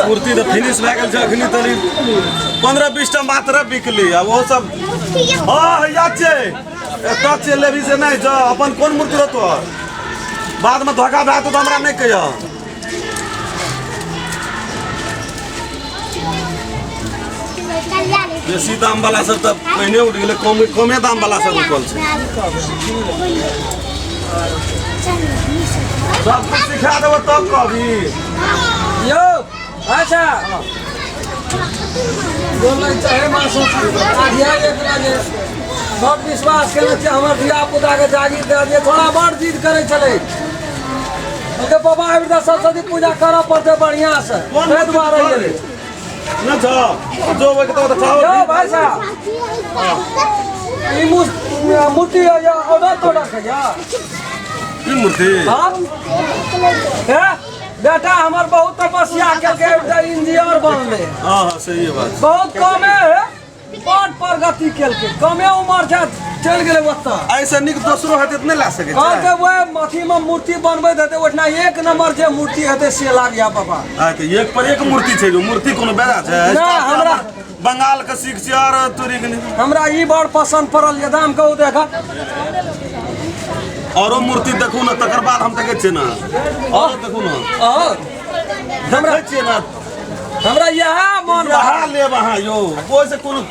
मूर्ति तऽ फिनिश भए गेल छै अखनी तनी 15-20 टा मात्र बिकली आ ओहो सब। हँ हैया छै एतऽ छियै लेबही से नहि जा अपन कोन मूर्ति रहतो बादमे धोखा भए जेतौ तऽ हमरा नहि कहियऽ। बेसी दाम वाला सब तऽ पहिने उठि गेलै कम कमे दाम वाला सब रुकल छै। सब कुछ सिखा देबो तब कहबी। यौ अच्छा बोलै चाहे मासो आधिया एक लगे सब विश्वास केने छियै हमर धिया पुताके जागीर दए दियै थोड़ा बड़ जिद करै छलै कहलकै बाबा आबि तऽ सरस्वती पूजा करऽ पड़तै बढ़िआँसँ ताहि दुआरे एलै। नहि छौ जो ओहिके तऽ छौ। यौ भाइ साहब ई मूर्ति ऑर्डर तोडर के या ई मूर्ति? हाँ हे बेटा हमर बहुत तपस्या केलकै एकटा इंजीनियर बनलै। हाँ हाँ सही बात। बहुत कमे है बड़ प्रगति केलकै कमे उमर छै चलि गेलै ओतऽ। ऐसे नीक दोसरो हेतै तऽ नहि लए सकै छै। कहलकै ओहि अथीमे मूर्ति बनबैत हेतै ओहिठिना एक नंबर जे मूर्ति हेतै से लाबिया बाबा। आ तऽ एक पर एक मूर्ति छै जो मूर्ति कोनो बेजा छै। नहि, हमरा बंगाल के सीख छै और तोरी के नहि। हमरा ई बड़ पसन्द पड़ल ये दाम कहू देखा। औरो मूर्ति देखू ने तकर बाद हम देखै छियै ने। औरो देखू ने। और देखै छियै ने। हमरा इएह मन इएह लेब अहाँ यौ ओहिसँ कोनो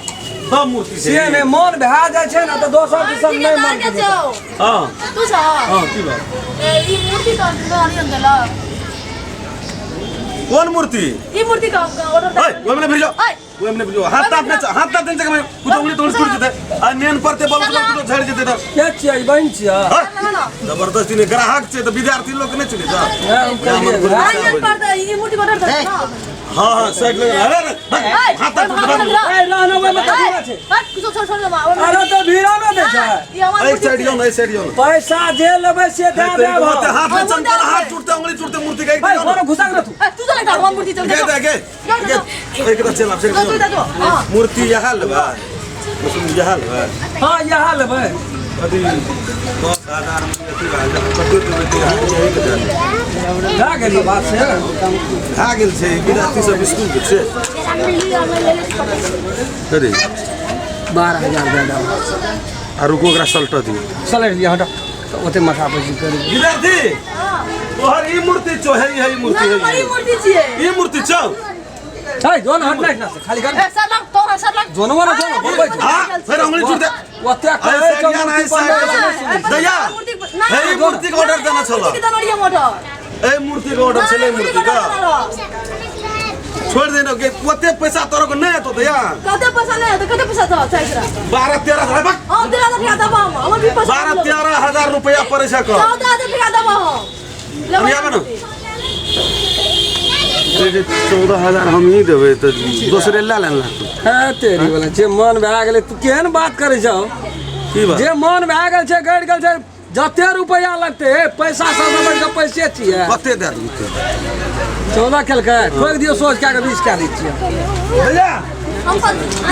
सब मूर्ति छै। से नहि मन भए जाइ छै ने तऽ दोसर दिसन नहि मन के छौ। हाँ तू छौ? हाँ की बात? ई मूर्ति कौन अनियन देलक? कोन मूर्ति? ई मूर्ति कौन ऑर्डर ओए ओहिमे नहि भिड़ जाओ। ओए ओहिमे नहि भिड़ जाओ। हाथ ताथ नहि हाथ ताथ नहि कुछ उंगली तोड़ टूट जेतै आ मेन पर ते बल कुछ झड़ि जेतै तऽ। के छियै बहिन छियै? जबरदस्ती नहि ग्राहक छै तऽ विद्यार्थी लोक नहि चिन्है छै। अनियन पर तऽ ई मूर्ति ऑर्डर देलक ना? हाँ हाँ साइड लग अरे अरे हाथ ताथ ए रहना ओहिमे कथी छै? हट कुछो छोड़ छोड़ दे। अरे तऽ भीड़ा नहि दै छै। ई हमर एक साइड यौ ने एक साइड यौ ने। पैसा जे लेबै से दए देब। हाथ में चमकल हाथ टूटते उंगली टूटते मूर्ति के ए घुसा के तू। तू चल एकटा हमर मूर्ति चल गे दे गे गे एक चल आब मूर्ति यहाँ लेबै यहाँ लेबै। हाँ यहाँ लेबै। अथी 10,000 में अथी भए गेल कते देबै ते यही के दए भए गेल बात से भए गेल छै विद्यार्थी सब स्कूल के छै। अरे 12,000 दए देब। आ रुको ओकरा सलट दियौ। सलटि दिअ हट ओते माथा पैसी करी। विद्यार्थी तोहर ई मूर्ति छौ हे ई मूर्ति है ई मूर्ति छियै ई मूर्ति छौ। है जोन हट नहि ना खाली कर। ए सर लग तोरा सर लग जोनवा ना जोन बोलबै छै। हां फेर उंगली टूट दे। ओते कहै छौ मूर्ति बनबै दैया हे ई मूर्ति के ऑर्डर देना छल। ए मूर्ति के ऑर्डर छलै मूर्ति का छोड़ देना के ओते पैसा तोरा को नहीं एतो दैया। कते पैसा नहीं एतो कते पैसा दो चाहि तोरा? 12-13 हजार बक। हां 13,000 टका देबो हम हमर भी पैसा 12-13 हजार रुपया पड़ै छै क। 14,000 टका देबो हम। लेबै ना 14,000 हम ही देबै तऽ दोसरे लए लेना। है तेरी वाला जे मन भए गेलै तू केहन बात करै छौ? की बात? जे मन भए गेल छै गड़ि गेल छै जते रुपया लगतै पैसा सबसँ बढ़ि कऽ पैसे छियै। कते दए देबै? 14 केलकै ठोकि दियौ सोच कए कऽ 20 कए दै छियै। भैया हम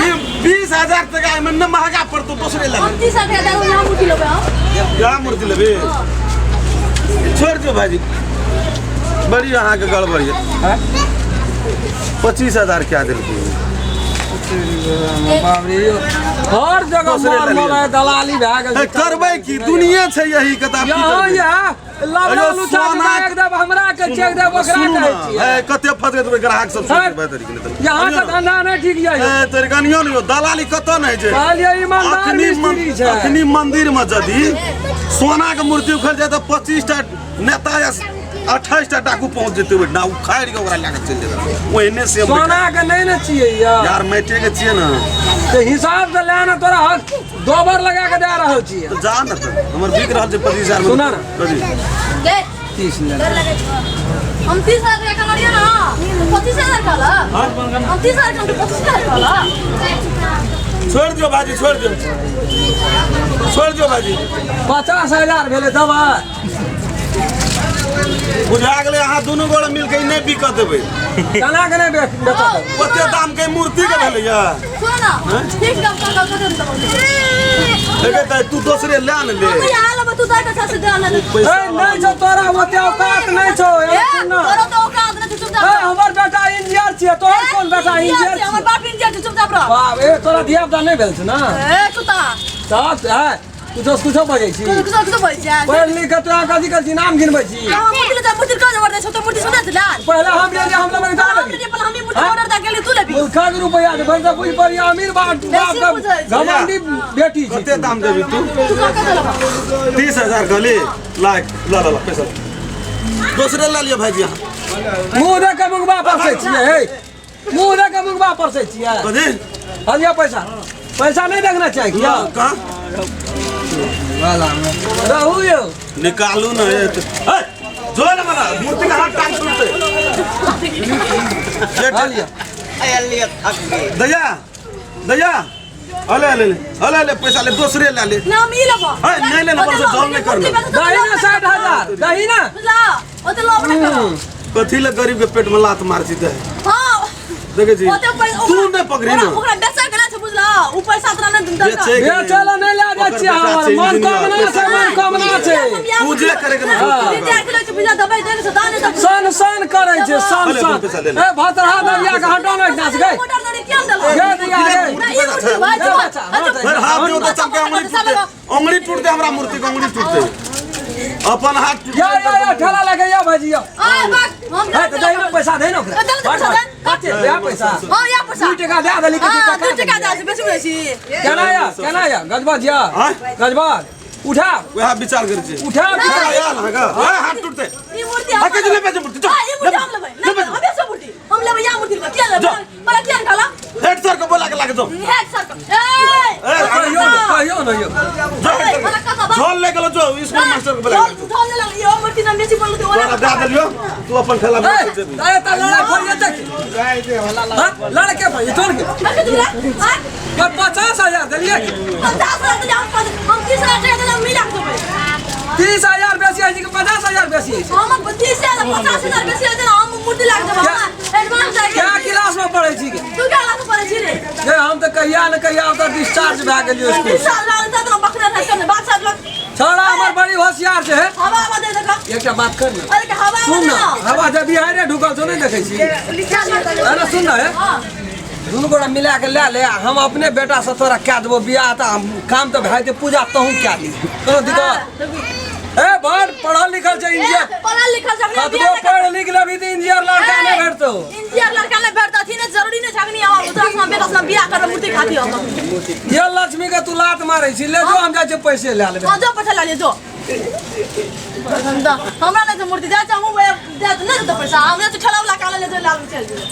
ई 20,000 टका एहिमे नहि महगा पड़तौ दोसरे लए। हम 30,000 टका दए देबै यहाँ मूर्ति लेबै हम। यहाँ मूर्ति लेबै? छोड़ि दियौ भाइजी बड़ी अहाँके गड़बड़ यऽ। 25,000 कए देलकै। बाप रे हर जगह मार मार दलाली भए गेल। करबै की दुनिया छै यही के तऽ यहाँ यहाँ लवड़ा लुचा एक देब हमरा के चेक देब ओकरा कहै छियै। कते फसै देबै ग्राहक सब सोचबै तरीके नहि। यहाँ के धंधा नहि ठीक यऽ। ए तोरी गनियो ने दलाली कतऽ नहि छै। कहलियै ईमानदार मिस्त्री छै। अखनी मंदिर में यदि सोना के मूर्ति उखड़ जाय तऽ 25 टा नेता या 28 टा डाकू पहुँच जेतै ओहिठिना उखाड़ि के ओकरा लए कऽ चलि जेतै। ओहने से सोना के नहि ने छियै यार माटिए के छियै ने तऽ हिसाब से लए ने तोरा हक दोबर लगा के दए रहल छियै। तऽ जा ने तऽ हमर बिक रहल छै 25,000। सुना ने 30 ले हम 30,000 टका कहलियै ना 25,000 कहलक। हम 30,000 कहलियै 25,000 कहलक। छोड़ दियौ भाजी छोड़ दियौ छोड़ दियौ भाजी। 50,000 भेलै दबाइ। बुझा गेलै अहाँ दुनू गोड़े मिलके ई नहि बिकऽ देबै। केना के नहि बेचऽ? ओते दाम के मूर्ति के भेलैया। सुनो ना, ठीक दाम कर कर दे दे। देखे तऽ तू दोसरे लए ने ले। हम यहाँ लेबै, तू दे के छह से दे ना। पैसा ए, नहि छौ तोरा ओते औकात नहि छौ। ए, एना सुन ना। तोरा तो औकात नहि छौ, चुपचाप ए, रह। हमर बेटा इंजीनियर छियै, तोहर कोन बेटा इंजीनियर छियै? हमर छियै? बाप इंजीनियर छै, चुपचाप रह। बाप ए, तोरा धिया पुता नहि भेल छौ ना? ए कुत्ता। तब है कुछो कुछो बजै छी। कुछ कुछ कुछ बोल छै। पढ़ लिख के तोरा कथी करै छी? नाम गिनबै छी? हम मूर्ति ले जा, मूर्ति कहाँ ऑर्डर छै? तो मूर्ति सुनै छै लाल। पहले हम लेलियै, हम लेबै तऽ हम लेबही। लेलियै, पहिले हम ही मूर्ति ऑर्डर दे गेली, तू लेबी। मूर्खा के रुपैआ छै, भरि तऽ बुझि पड़िया अमीर बाप बाप बेसी के बुझै छै। घमंडी बेटी छी। कते दाम देबी तू? तू कह के देलबा? 30,000 कहली लाख ल ल ल पैसा दोसरे लए लिअ भाईजी अहाँ। मुँह दे के मुंगबा परसै छियै हे, मुँह दे के मुंगबा परसै छियै। कथी? हलिया पैसा, पैसा नहीं देखना चाहिए क्या? कहाँ रहू यौ। निकालू ना ये तो। ए, जो ना मना मूर्ति का हाथ टांग टूटते। हलिया। दैया दैया अले अले ले अले अले पैसा ले दोसरे ले ले। ना, हम ई लेबो। ए, नहीं लेना, बस जल नहीं करना। दही ना 60,000 दही ना। बुझला, ओते लोभ नहीं करो। कथी ले गरीब के पेट में लात मार छी दे? हाँ। देखे छी ओते पैसा तू नहीं पकड़ी ना। ओकरा बेचै के नहि छै, बुझला, उ पैसा तोरा नहि दरकार। बेचै के बेचै लए नहि लए जाइ छियै, हमर मन कम ना छै, मन कम ना छै। पूजे करे के ना। सन सन करै छै, सन ले, सन। पैसा ले ले। ए भतरहा दरिया के हटो ना एहिठाम से गई। गे दैया गे। फिर हाथ दियो तो चमके उंगली टूटते, उंगली टूटते, हमरा मूर्ति के उंगली टूटते, अपन हाथ टूटते। या या या ठेला लगे या भाजी या। है तऽ दही ना पैसा दही ना ओकरा। दे दे पैसा दे। कते दे पैसा? 2 टका दे देली कथी टका? केना या केना या गजबज या? आँय? गजबज उठा। वएह विचार करै छी। उठा। आयल अहाँके हाथ हाथ टूटते। हाँ, के लेबै जे मूर्ति, जो। हेड सर के बोला के लागे जो। ए, कहियो ने, कहियो ने यौ। जो हेड सर के। झोल ले गेलो जो स्कूल मास्टर के बोला के। तोरा दे देलियो, तू अपन ठेला में ए, जेबी। ए तऽ लड़ाई फरिया देख। हाँ, लड़के फरिया तोड़ के। पर 50,000 देलियै। 30,000 बेसी होइ छै कि 50,000 बेसी होइ छै? हम मूर्ति लाग देबै, एडवांस। क्या क्लास में पढ़ै छी के? तू क्या क्लास में पढ़ै छी रे? जे हम तऽ कहिया ने कहिया ओतऽ डिस्चार्ज भए गेलियै स्कूल। 20 साल भए गेल तऽ बकरा नहि करने बात साथ लग। छौड़ा हमर बड़ी होशियार छै हे। हवा हवा दे देखा। एकटा बात कर ने। अरे के हवा सुन हवा ना, दे। हवा जब बिहारे ढुकल छौ नहि देखै छी। अरे सुन ना हे, हां। दुनू गोरा मिला के लए ले, हम अपने बेटा से तोरा कए देबो बियाह, तऽ हम काम तऽ भए जेतै, पूजा तहूँ कए ली, कोनो दिक्कत? ए बड़ पढ़ल लिखल छै इंजीनियर। पढ़ल लिखल छै। कतबो पढ़ लिख लेबही तऽ इंजीनियर लड़का नहि भेटतौ। इंजीनियर लड़का नहि भेटतौ, अथी नहि जरूरी नहि छै अखनी हम तोरा से बेटा से बियाह करबै मूर्ति खातिर हम। ये लक्ष्मी के तू लात मारै छी, ले जो, हम जाइ छियै पैसे लए लेबै। हां, जो पैसा ला ले जो। हमरा नहि छै मूर्ति, जाइ छै हमहूँ, नहि देतौ पैसा। हम जाइ छी ठेला वाला काले ले जो, लाल चलि जेबै।